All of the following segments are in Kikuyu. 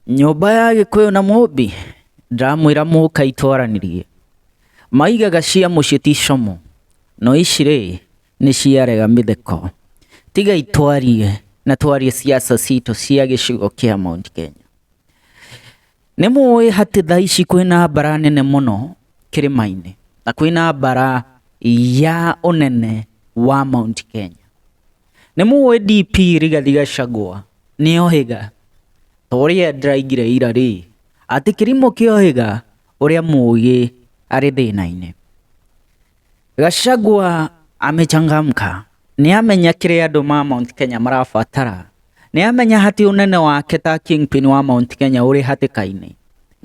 Nyũmba ya Gĩkũyũ na Mũmbi ndĩramwĩra mũka itwaranĩrie. Maigaga cia mũciĩ ti como, no ici rĩ nĩ ciarega mĩtheko. Tigai twarie na twarie siasa citũ cia gĩcigo kĩa Mount Kenya. Nĩ mũĩ atĩ thaa ici kwĩna mbara nene mũno kĩrĩma-inĩ na kwĩna mbara ya ũnene wa Mount Kenya. Nĩ mũĩ DP Rigathi Gachagua nĩ ohĩga ta ũrĩa ndĩraigire ira rĩ, atĩ kĩrimũ kĩohĩga ũrĩa mũgĩ arĩ thĩna-inĩ. Gachagua amechangamka, nĩ amenya kĩrĩa andũ ma Mount Kenya marabatara, nĩ amenya atĩ ũnene wake ta kingpin wa Mount Kenya ũrĩ hatĩka-inĩ,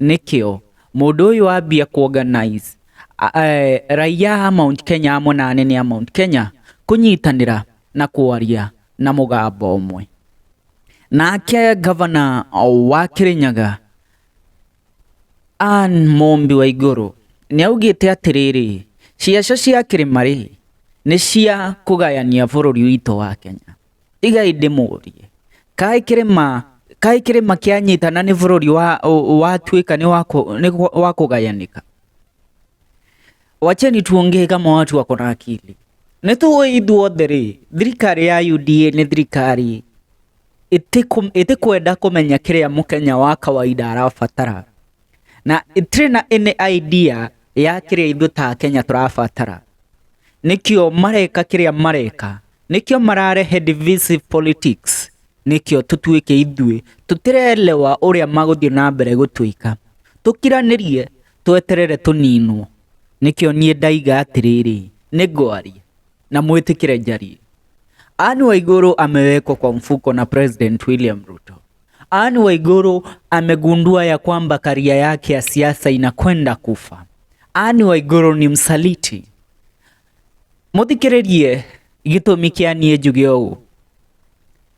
nĩkĩo mũndũ ũyũ ambia kũ organize raia a Mount Kenya amwe na anene a Mount Kenya kũnyitanĩra na kwaria na mũgambo ũmwe. Nake ngavana wa Kĩrĩnyaga Ann Mũmbi Waigũrũ nĩ augĩte atĩrĩrĩ, ciaca cia kĩrĩma rĩ, nĩ cia kũgayania bũrũri witũ wa Kenya. Tigai ndĩmũrie, kaĩ kĩrĩma kaĩ kĩrĩma kĩanyitana nĩ bũrũri watuĩka nĩ wa kũgayanĩka? Wacheni tuongee kama watu wako na akili. Nĩ tũĩ ithuothe rĩ, thirikari ya UDA nĩ thirikari ĩtĩkwenda kũmenya kĩrĩa mũkenya wa kawaida arabatara, na ĩtirĩ na any idea ya kĩrĩa ithuĩ ta Akenya tũrabatara. Nĩkĩo mareka kĩrĩa mareka, nĩkĩo mararehe divisive politics, nĩkĩo tũtuĩke ithuĩ tũtireelewa ũrĩa magũthiĩ na mbere gũtwĩka. Tũkiranĩrie tweterere tũninwo. Nĩkĩo niĩ ndaiga atĩrĩrĩ, nĩ ngwaria na mwĩtĩkĩre njarie. Anne Waiguru amewekwa kwa mfuko na President William Ruto. Anne Waiguru amegundua ya kwamba career yake ya siasa inakwenda kufa. Anne Waiguru ni msaliti. Muthikĩrĩrie gĩtũmi kĩa niĩ njuge ũũ.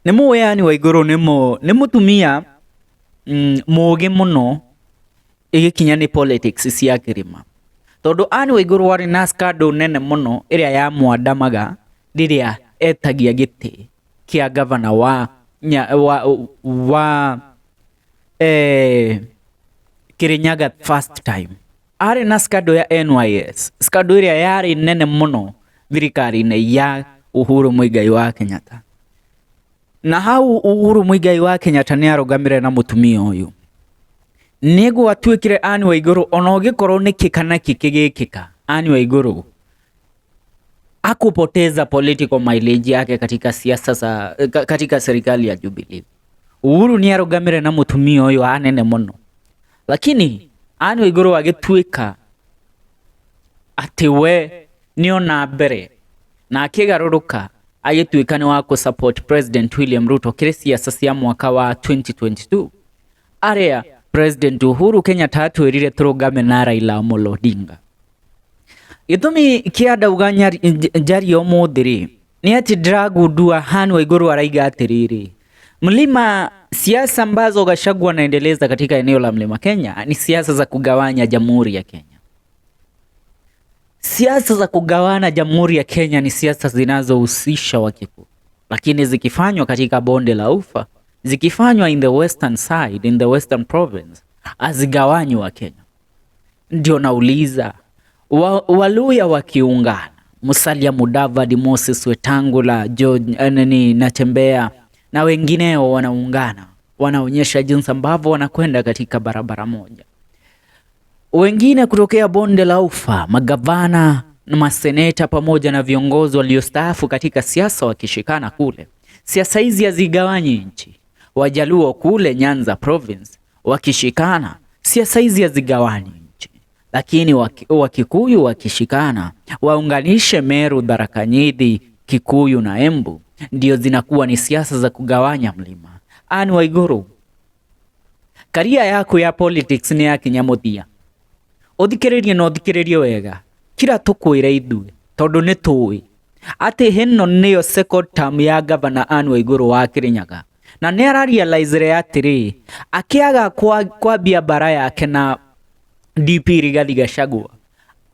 Nĩ mũĩ Anne Waiguru nĩ mũtumia mũgĩ mũno ĩgĩkinya nĩ politics cia kĩrĩma. Tondũ Anne Waiguru arĩ na scandal nene mũno ĩrĩa yamwandamaga rĩrĩa etagia gĩtĩ kĩa gavana wa Kirinyaga first time. Arĩ na scandal ya NYS, scandal ĩrĩa yarĩ nene mũno thirikari-inĩ ya Uhuru Muigai wa Kenyatta. Na hau Uhuru Muigai wa Kenyatta nĩ arũgamire na mũtumia ũyũ. Nĩ gwatuĩkire Anne Waiguru ona ũngĩkorwo nĩkĩ kana kĩ kĩgĩkĩka, Anne Waiguru hakupoteza political mileage yake katika siasa za katika serikali ya Jubilee. Uhuru nĩ arũgamire na mũtumia ũyũ anene mũno, lakini Anne Waiguru agĩtuĩka atĩ we nĩona mbere na akĩgarũrũka agĩtuĩka nĩ wa kũ support President William Ruto kĩrĩ siasa cia mwaka wa 2022 arĩa President Uhuru Kenyatta atwĩrire tũrũgame na Raila Amolo Odinga. Gĩtũmi kĩa ndauga njarie ũmũthĩ rĩ, nĩ atĩ ndĩragundua Anne Waiguru araiga atĩrĩrĩ, mlima siasa ambazo Gachagua anaendeleza katika eneo la Mlima Kenya ni siasa za kugawanya Jamhuri ya Kenya. Siasa za kugawana Jamhuri ya Kenya ni siasa zinazohusisha Wakikuyu, lakini zikifanywa katika bonde la Ufa, zikifanywa in the western side, in the western province, hazigawanyi wa Kenya. Ndio nauliza Waluya wakiungana, Musalia Mudavadi, Moses Wetangula, George nani Natembeya na wengineo wanaungana, wanaonyesha jinsi ambavyo wanakwenda katika barabara moja. Wengine kutokea bonde la Ufa, magavana na maseneta pamoja na viongozi waliostaafu katika siasa wakishikana kule. Siasa hizi hazigawanyi nchi. Wajaluo kule Nyanza province wakishikana, siasa hizi hazigawanyi nchi. Lakini Wakikuyu wakishikana, waunganishe Meru, Tharaka Nithi, Kikuyu na Embu, ndio zinakuwa ni siasa za kugawanya mlima. Anne Waiguru, career yaku ya politics nĩ yakinya mũthia. Ũthikĩrĩrie na ũthikĩrĩrie wega kira tũkwĩre ithuĩ tondũ nĩ tũĩ atĩ ĩno nĩyo second term ya Governor Anne Waiguru wa Kirinyaga na nĩ ararealize atĩrĩ akĩaga kwambia mbara yake na DP Rigathi Gachagua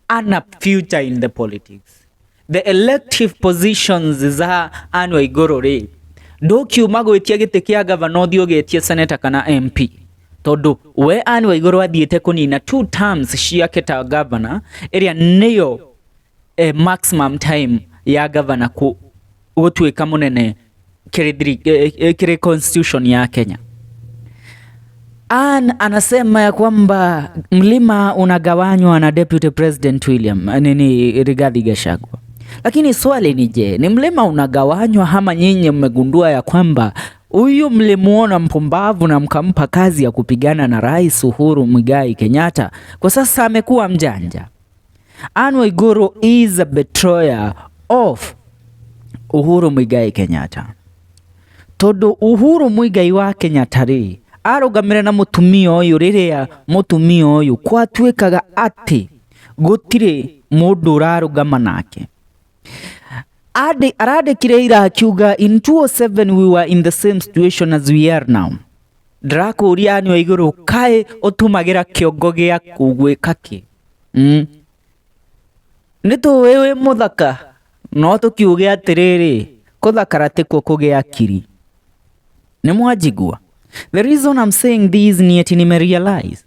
ana future in the politics. The elective positions za Anne Waiguru rĩ, ndũkiuma gwĩtia gĩtĩ kĩa gavana ũthiĩ ũgĩtie senator kana MP. Tondu we Anne Waiguru athiĩte kũnina two terms ciake ta governor ĩrĩa nĩyo maximum time ya governor gũtuĩka mũnene kĩrĩ constitution ya Kenya. Anne anasema ya kwamba mlima unagawanywa na Deputy President William nini Rigathi Gachagua. Lakini swali ni je, ni mlima unagawanywa ama nyinyi mmegundua ya kwamba huyu mlimuona mpumbavu na mkampa kazi ya kupigana na Rais Uhuru Muigai Kenyatta, kwa sasa amekuwa mjanja? Anne Waiguru is a betrayer of Uhuru Muigai Kenyatta. Tondu Uhuru Muigai wa Kenyatta rĩ, arũgamire na mũtumia ũyũ rĩrĩa mũtumia ũyũ gwatuĩkaga atĩ gũtirĩ mũndũ ũrarũgama nake. Arandĩkire ira akiuga, "In 2007 we were in the same situation as we are now." Ndĩrakũria Anne Waiguru, kaĩ ũtũmagĩra kĩongo gĩaku gwĩka kĩ? Nĩ tũĩ wĩ mũthaka, no tũkiuge atĩrĩrĩ, kũthakara tikuo kũgĩa akiri. Nĩ mwanjigua? The reason I'm saying this ni ati nimerealize.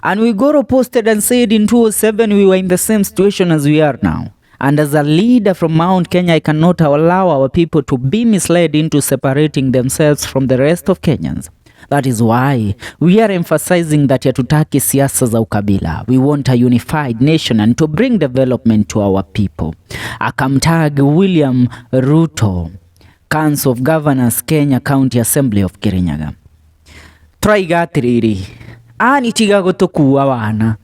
And Waiguru posted and said, "In 2007 we were in the same situation as we are now. And as a leader from Mount Kenya, I cannot allow our people to be misled into separating themselves from the rest of Kenyans. That is why we are emphasizing that hatutaki siasa za ukabila. We want a unified nation and to bring development to our people." Akamtag William Ruto, Council of Governors, Kenya County Assembly of Kirinyaga. Turaiga atiriri, Anne tiga gutukua wana.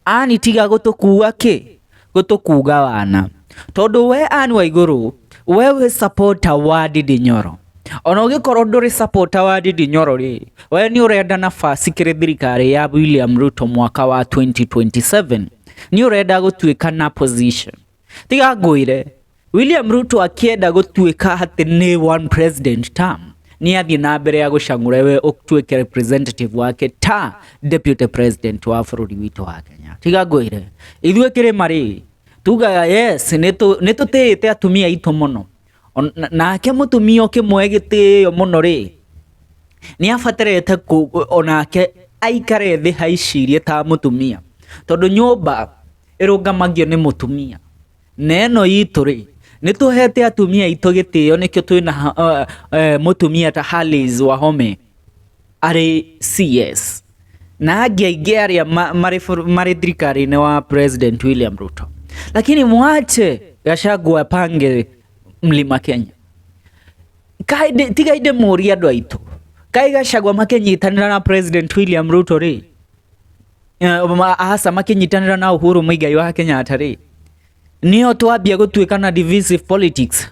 Anne tiga gutukua ki? Gutukuga wana. Tondu we Anne Waiguru, we wĩ supporter wa Ndindi Nyoro. Ona ũngĩkorwo ndũrĩ supporter wa Ndindi Nyoro rĩ, we nĩ ũrenda nafasi kĩrĩ thirikari ya William Ruto mwaka wa 2027. Nĩ ũrenda gũtuĩka na position. Tiga ngwĩre, William Ruto akĩenda gũtuĩka atĩ nĩ one president term, nĩ athiĩ na mbere ya gũcagũra we ũtuĩke representative wake ta deputy president wa bũrũri witũ wa Kenya. Tiga ngwĩre, ithuĩ kĩrĩma rĩ, tugaga yes, nĩ tũtĩĩte atumia aitũ mũno. Nake mũtumia ũkĩmũhe gĩtĩo mũno rĩ, nĩ abatarĩte onake aikare thĩ haicirie ta mũtumia, tondũ nyũmba ĩrũgamagio nĩ mũtumia. Na ĩno itũ rĩ, nĩ tũhete atumia aitũ gĩtĩo, nĩkĩo twĩna mũtumia ta Alice Wahome arĩ CS na angĩ aingĩ arĩa marĩ thirikari-inĩ wa President William Ruto. Lakini mwache Gachagua apange Mlima Kenya. Tiga inde mũrie andũ aitũ, kaĩ Gachagua makĩnyitanĩra na President William Ruto rĩ, aca, makĩnyitanĩra na Uhuru Muigai wa Kenyatta rĩ, nĩo twambia gũtuĩka na divisive politics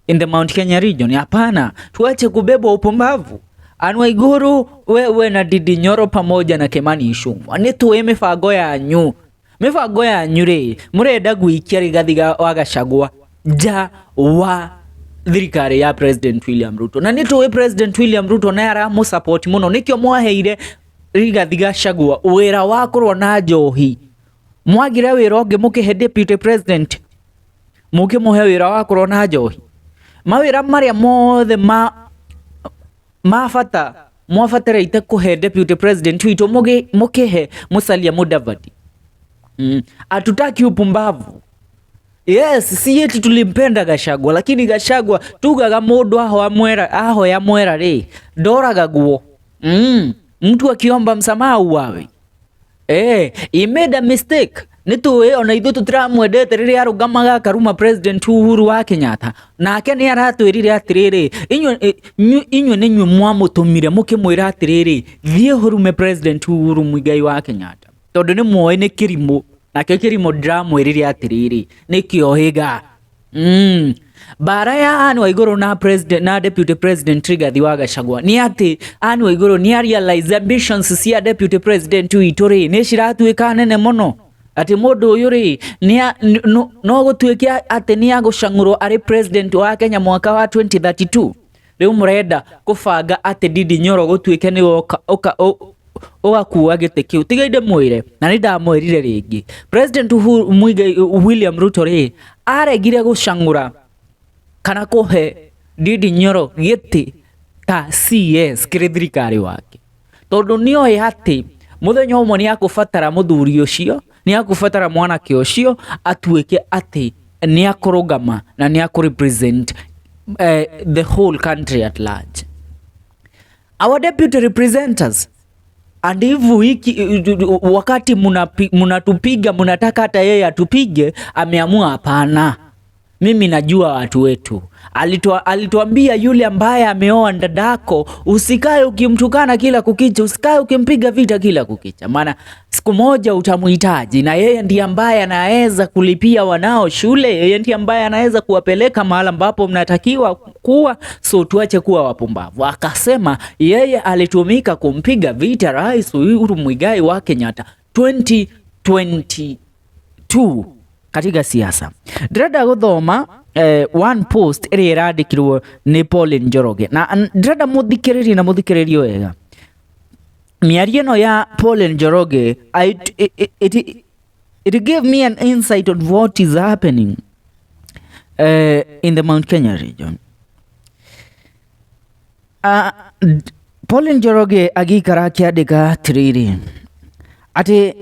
in the Mount Kenya region? Hapana, tuache kubebwa upumbavu. Anne Waiguru, wewe na Ndindi Nyoro pamoja na Kimani Ichung'wa, nĩ tũĩ mĩbango yanyu. Mĩbango yanyu rĩ, mũrenda gũikia Rigathi wa Gachagua nja wa thirikari ya President William Ruto, na nĩ tũĩ President William Ruto naye aramũ-support mũno, nĩkĩo mwaheire Rigathi Gachagua wĩra wa kũrũa na njohi. Mwagire wĩra ũngĩ mũkĩhe deputy president, mũkĩmũhe wĩra wa kũrũa na njohi. Mawĩra marĩa mothe ma bata mwabatarĩte kũhe deputy president witũ, mũkĩhe Musalia Mudavadi. Hatutaki upumbavu. Yes, si eti tulimpenda Gachagua, lakini Gachagua tugaga mũndũ ahoya mwera, ahoya mwera rĩ, ndoragagwo. Mtu akiomba msamaha uwawe. He made a mistake. Nĩ tũĩ ona ithuĩ tũtiramwendete rĩrĩa arũgamaga akaruma President Uhuru wa Kenyatta. Nake nĩ aratwĩrire atĩrĩrĩ, inyuĩ nĩ inyuĩ mwamũtũmire mũkĩmwĩra atĩrĩrĩ, thiĩ ũrume President Uhuru Muigai wa Kenyatta. Tondũ nĩ mwoĩ nĩ kĩrimũ. Nakĩo kĩrimũ ndĩramwĩrire atĩrĩrĩ, nĩ kĩohĩga. Mbara ya Anne Waiguru na president na deputy president Rigathi wa Gachagua nĩ atĩ Anne Waiguru nĩ a realize ambitions cia deputy president witũ rĩ, nĩ ciratuĩka nene mũno, atĩ mũndũ ũyũ rĩ, no gũtuĩke atĩ nĩ agũcagũrwo arĩ president wa Kenya mwaka wa 2032. Rĩu mũrenda kũbanga atĩ Ndindi Nyoro gũtuĩke nĩwe ũgakua gĩtĩ kĩu. Tiga ndĩmwĩre, na nĩ ndamwĩrire rĩngĩ, President Uhuru Muigai William Ruto rĩ, aregire gũcagũra kana kũhe Ndindi Nyoro gĩtĩ ta CS kĩrĩ thirikari wake. Tondu nĩoĩ atĩ mũthenya ũmwe nĩ akũbatara mũthuri ũcio, nĩ akũbatara mwanake ũcio atuĩke atĩ nĩ akũrũgama na nĩ akũrepresent the whole country at large. Our deputy representers and if wiki wakati munatupiga munataka hata yeye atupige, ameamua hapana, mimi najua watu wetu. Alituambia yule ambaye ameoa dadako, usikae ukimtukana kila kukicha, usikae ukimpiga vita kila kukicha, maana siku moja utamhitaji, na yeye ndiye ambaye anaweza kulipia wanao shule, yeye ndiye ambaye anaweza kuwapeleka mahala ambapo mnatakiwa kuwa. So tuache kuwa wapumbavu. Akasema yeye alitumika kumpiga vita Rais Uhuru Muigai wa Kenyatta 2022 katika siasa. Ndĩrenda gũthoma one post ĩrĩa ĩrandĩkirwo nĩ Pauline Njoroge, na ndĩrenda mũthikĩrĩrie na mũthikĩrĩrie wega mĩario ĩno ya Pauline Njoroge. It gave me an insight on what is happening in the Mount Kenya region. Pauline Njoroge agĩikara akĩandĩka atĩrĩrĩ atĩ,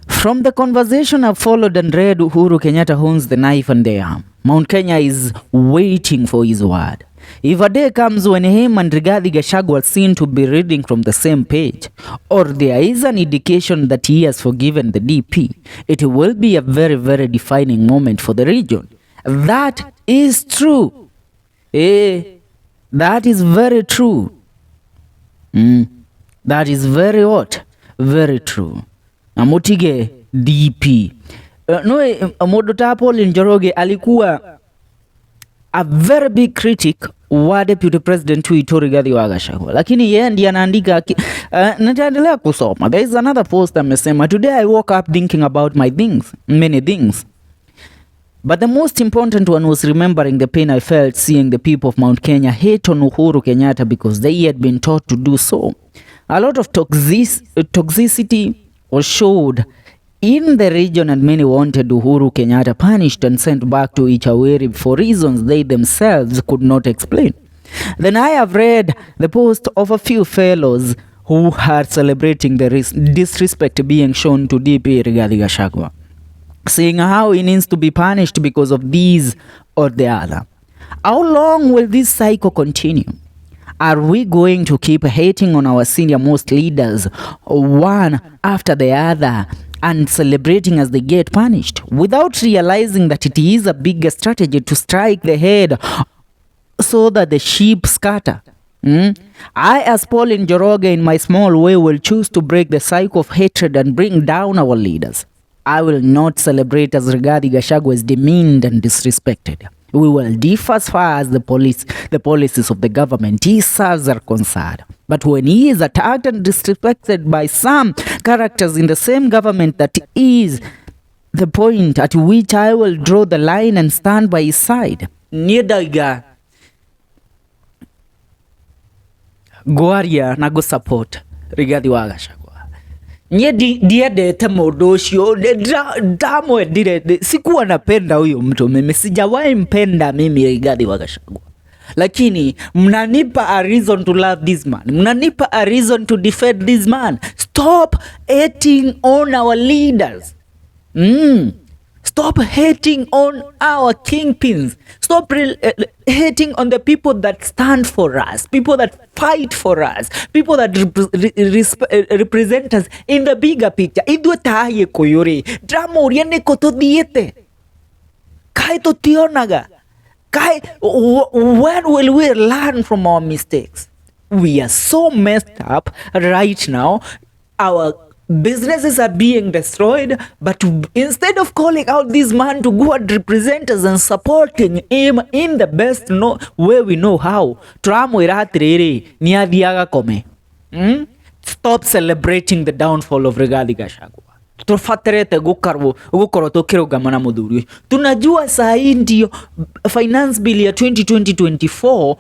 "From the conversation I've followed and read, Uhuru Kenyatta owns the knife and the arm. Mount Kenya is waiting for his word. If a day comes when him and Rigathi Gachagua are seen to be reading from the same page, or there is an indication that he has forgiven the DP, it will be a very, very defining moment for the region." That is true. That is very true. That is very what? Very true. Na mutige DP. No, mũndũ ta Pauline Njoroge alikuwa a very big critic wa deputy president witũ Rigathi wa Gachagua, lakini yeye ndiye anaandika. Nitaendelea kusoma. There is another post amesema, "Today I woke up thinking about my things, many things. But the most important one was remembering the pain I felt seeing the people of Mount Kenya hate on Uhuru Kenyatta because they had been taught to do so. A lot of toxicity was showed in the region, and many wanted Uhuru Kenyatta punished and sent back to Ichaweri for reasons they themselves could not explain. Then I have read the post of a few fellows who are celebrating the disrespect being shown to DP Rigathi Gachagua, saying how he needs to be punished because of this or the other. How long will this cycle continue? Are we going to keep hating on our senior most leaders one after the other and celebrating as they get punished without realizing that it is a bigger strategy to strike the head so that the sheep scatter? I, as Pauline Njoroge, in my small way, will choose to break the cycle of hatred and bring down our leaders. I will not celebrate as Rigathi Gachagua is demeaned and disrespected. We will differ as far as the policies of the government he serves are concerned. But when he is attacked and disrespected by some characters in the same government, that is the point at which I will draw the line and stand by his side." Niĩ ndauga ngwaria na ngũ-support Rigathi wa Gachagua. Niĩ ndiendete mũndũ ũcio, ndamwendire, sikuwa napenda huyo mtu mimi, sijawahi mpenda mimi Rigathi wa Gachagua, lakini mnanipa a reason to love this man, mnanipa a reason to defend this man. Stop hating on our leaders. Stop hating on our kingpins. Stop hating on the people that stand for us, people that fight for us, people that represent us in the bigger picture. Ithuĩ ta Agĩkũyũ rĩ, ndĩramũria nĩkũ tũthiĩte? Kaĩ tũtionaga? Kaĩ, when will we learn from our mistakes? We are so messed up right now. Our businesses are being destroyed, but instead of calling out this man to go and represent us and supporting him in the best way we know how, turamwĩra atĩrĩrĩ nĩ athiĩ agakome. Stop celebrating the downfall of Rigathi Gachagua. Tubatarĩte gukorwo tukirugama na muthuri ũcio. Tunajua saa hii ndio finance bill ya 2024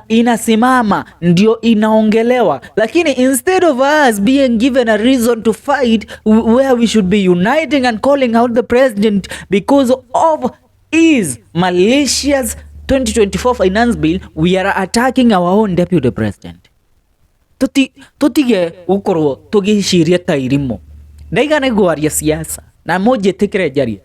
inasimama, ndio inaongelewa, lakini instead of us being given a reason to fight where we should be uniting and calling out the president because of his malicious 2024 finance bill, we are attacking our own deputy president. Tutige gukorwo tugiciria ta irimũ. Ndaiga nĩ ngwaria siasa na mũnjĩtĩkĩre njarie.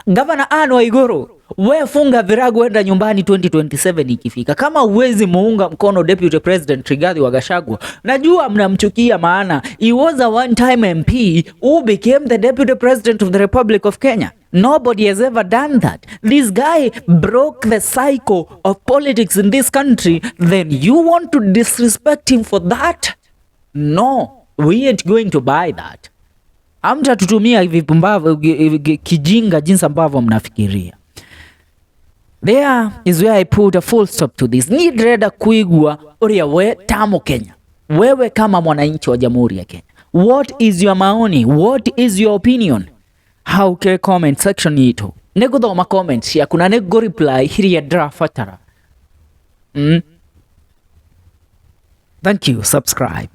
Gavana Anne Waiguru, we funga virago, enda nyumbani 2027 ikifika. Kama uwezi muunga mkono Deputy President Rigathi wa Gachagua, najua mnamchukia, maana he was a one time MP who became the Deputy President of the Republic of Kenya. Nobody has ever done that. This guy broke the cycle of politics in this country. Then you want to disrespect him for that? No, we ain't going to buy that. Hamtatutumia vipumbavu kijinga jinsi ambavyo mnafikiria. There is where I put a full stop to this. Ni ndĩrenda kuigua ũrĩa we ta Mũkenya, wewe kama mwananchi wa Jamhuri ya Kenya, what is your maoni? What is your opinion? Hau ke comment section itũ nĩ ngũthoma comment ciaku na nĩ ngũ reply iria ndĩrabatara. Thank you. Subscribe.